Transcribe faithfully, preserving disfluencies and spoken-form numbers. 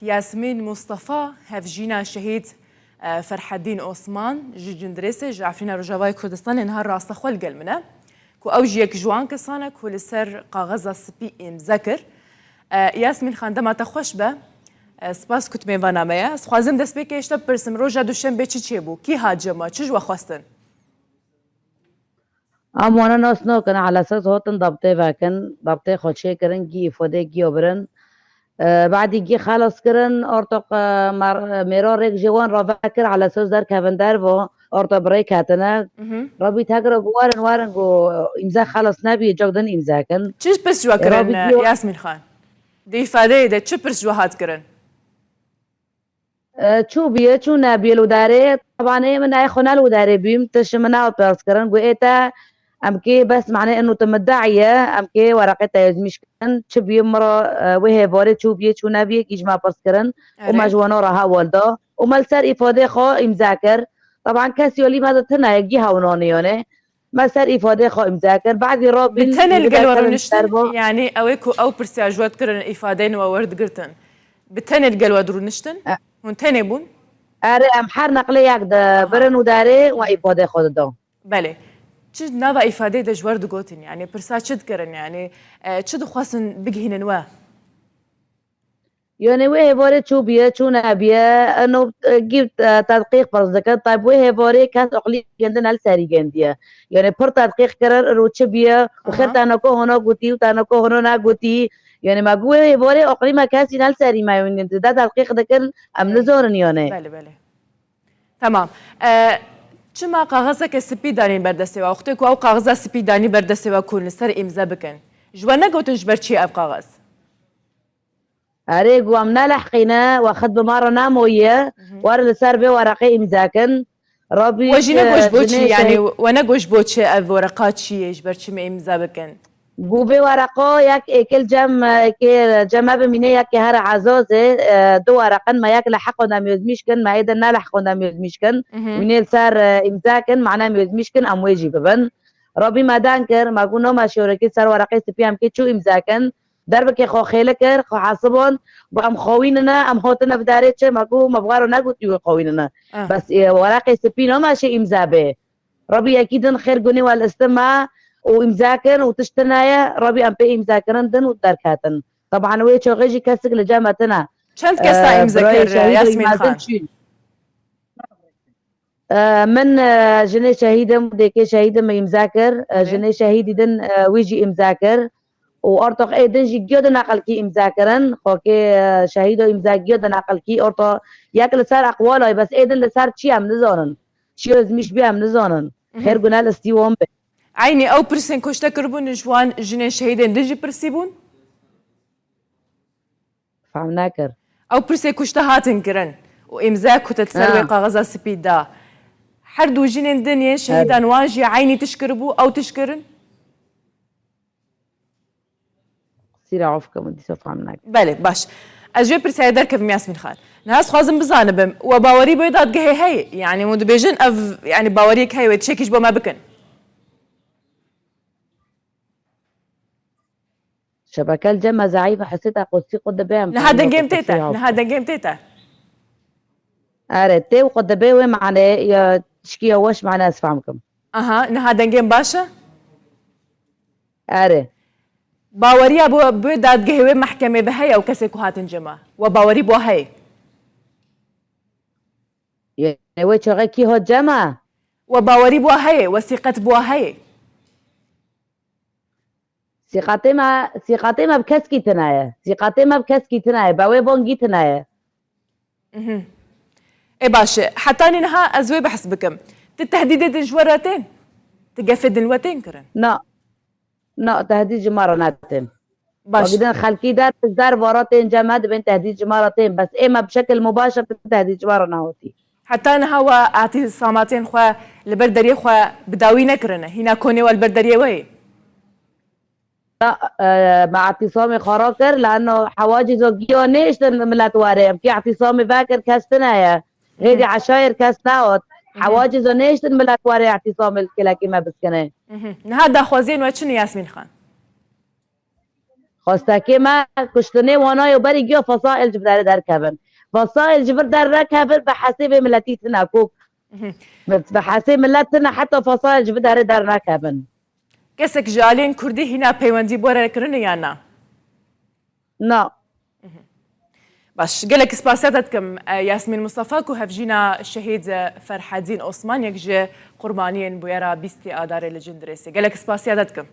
Yasmîn Mustafa, hevjîna şehîd, e, Ferhedîn Osman ji Cindirêsê, ji Efrîna Rojavayê Kurdistanê niha rasta xwe li gel min e, ku ew jî yek ji wan kesan e ku li ser kaxeza spî îmze kir. E, Yasmîn Xan, dema te xweş be. E, spas ku tu mêvana me ye. Ez xwazim destpêkê ji te bipirsim, roja duşembê çi çêbû? Kî hat cem we? Çi ji we xwestin? Em wana nas nakin, elesas hatin dabtê vekin, dabtê xwe çêkirin, gî îfadê gîya birin. E, badî gî xelas kirin, ortoq, e, mer-, mêra rêk jê wan rave kir, elesas derkevin derva, ortoq bi rê ketine. Mhm. Rabî tekra gu werin, werin gu îmze xelas nebî, cok din îmze kin. Çi pirs ji we E, kirin, rabî e, gî Yasmîn Xan? Di îfadeyê de çi pirs ji we hat kirin? E, çû bîye, çû nebîye li wê derê. Teban ê min ê xwe ne li wê derê bîm. Tişt min newe pirs kirin. Gu ê te em kê bes mane inu tu middeî ye. Em kê wereqê te yozmîş kirin. Çi bîye min re, e, wê hêvarê çû bîye, çû nebîye kî ji me pirs kirin. Û me Erê. ji wana re heval da. Û me li ser îfadê xwe îmze kir. Teban kesî alî me de tune ye, gî hewnanê yane. Me ser îfadê xwe îmze kir. Badî Bi Rabîn tenê li gel we derkevin rûniştin? Derva. Yanî ew ê ku ew pirsiya ji we dikirin, îfadeyên we werdigirtin. Bi tenê li gel we dirûniştin? E. Hûn tenê bûn? Erê, em her neqlê yek de Aha. birin û derê we îfadê xwe didin. Belê. Çi nava îfadeyê de ji we digotin? Yanî pirsa çi dikirin? Yanî, e, çi dixwestin bigihînin we? Yanî wê hêvarê çû bîye, çû nebîye, eno, e, gî, e, tedqîq pirs dikin. Tab wê hêvarê kes oqlî gendiye, ne li serî gendiye. Yanî pir tedqîq kirin, ro çi bîye, û xêr Aha. tenoko hona gotî û tenoko hona negotî. Yanî me gu wê hêvarê oqlî me kesî ne li serî me yûn gendiye. De tedqîq dikin, em Belê. nizanin yanî. Belê, belê. Tamam. E, çima kaxezeke spî danîn ber destê we? Wextê ku ew kaxeza spî danî ber destê we ku li ser îmze bikin. Ji we negotin ji ber çi ye ev kaxez? Erê, gu em nelehqîne, wexit bi me re nemoye, Mhm. were li ser vê wereqê îmze kin. Rabî, We jî e, negoş bo çi, jinê yanî şehîd we negoş bo çi ev wereqa çi ye, ji ber çi me îmze bikin? Gu vê wereqa yek êkil cem, e, êkê cem me bimîne, yekê here ezazê, e, du wereqin me yek lehqon em yozmîş kin, me êdin nelehqon em yozmîş kin. Mhm. Wînê li ser, e, îmze kin, mane em yozmîş kin, em wê jî bibin. Rabî me deng kir, me gu no me şorekî ser wereqê spî em kê çû îmze kin. Derbekê xwe xêli kir, xwe hesiband, got, "Em xwewînine, em hatine bi derê çi?" Me got, "Me bi we re negotiye wê xwewînine." Ah. Bes, e, wereqê spî namaşe îmze bê. Rabî yekî din xêr gunê we li istim me û îmze kin û tişt tune ye, Rabî em pê îmze kirin din û derketin. Teban wê çaxê jî kesik li cem me tune. Çend kesa E, îmze birayê kir, şehîd û Yasmîn îmazin Xan? çîn. E, min, e, jinê şehîdim, dêkê şehîdim îmze kir. E, Erê. jinê şehîdî din, e, wî jî îmze kir. Û ortoq ê din jî giyo di neqilkî îmze kirin. Xwekê, e, şehîdo îmze giyo di neqilkî orto yek li ser eqwalay, bes ê din li ser çi em nizanin. Çi yozmîş bî em nizanin. Mhm. Xêr gune li stî wan be. Eynî ew pirsên ku ji te kiribûn ji wan jinên şehîdên din jî pirsî bûn? Fam nekir. Ew pirsê ku ji te hatin kirin û îmzaya ku te li ser Ha. wê kaxeza spî da. Her du jinên din yên şehîdan Erê. wan jî eynî tişt kiribû, ew tişt kirin? Qisîra of ke min dîsa fam nekir. Belê, baş. Ez ji vê pirsiyarê derkevim Yasmîn Xan. Niha ez xwazim bizanibim, we bawerî bi wê dadgehê heye? Yanî hûn dibêjin ev, yanî baweriyek heye wê tiştekî ji bo me bikin? Şebeke li cem me zeîf e, Hesê te qosî xwe dibe em Niha fehmê dengê min xwe tê te, tiştê niha dengê min tê te. Erê, tê û xwe dibe wê mane ya tişkî ya weş mane ez fehm kim. Aha, niha dengê min baş e? Erê. Baweriya bo, bi dadgehê wê mehkemê bi heye ew kesê ku hatin cema. We bawerî bo heye? Yanî wê çaxê kî hat cema? We bawerî bo heye, we sîqet bo heye? Sîqatê me, sîqatê me bi keskî tune ye. Sîqatê me bi keskî tune ye. Be wê bangî tune ye. Mhm. Ê baş e. Hetanî niha ez wê behs bikim. Ti tehdîdê din ji we re tên? Ti gefê din we tên kirin? Na. Na, tehdîd ji me re netên. Baş. Wekî din xelkî der, der vara tên cem me dibên tehdîd ji me re tên. Bes ê me bi şekil mubaşir tehdîd ji me re nehotî. Heta niha we etîsamatên xwe li ber deriyê xwe bi dawî nekirine. Hîna konê we li ber deriyê we yê? Ya, e, me etîsamê xwe rakir, lano hewacî zo giyo nêştin milet were. Em kî etîsamê vekir kes tune ye. Hêdî eşayir kes nehat. Hewacî zo nêştin milet were etîsamê li kilekî me biskine. Mhm. Niha daxwaziyên we çi ne Yasmîn Xan? Xwestekê me kuştinê wana yo berî giya fesail ji vir derê derkevin. Fesail ji vir dernekevin bi hesê vê miletî tine ku bi hesê milet tine heta fesail ji vir derê dernekevin. Kesek ji aliyên Kurdî hîna peywendî bi we re kirinê yan na? Na. Baş, gelek spasiya te dikim. E, Yasmîn Mustafa ku hevjîna şehîd Ferhedîn Osman yek ji qurbaniyên bûyera bîstê Adarê li Cindirêsê. Gelek spasiya te dikim.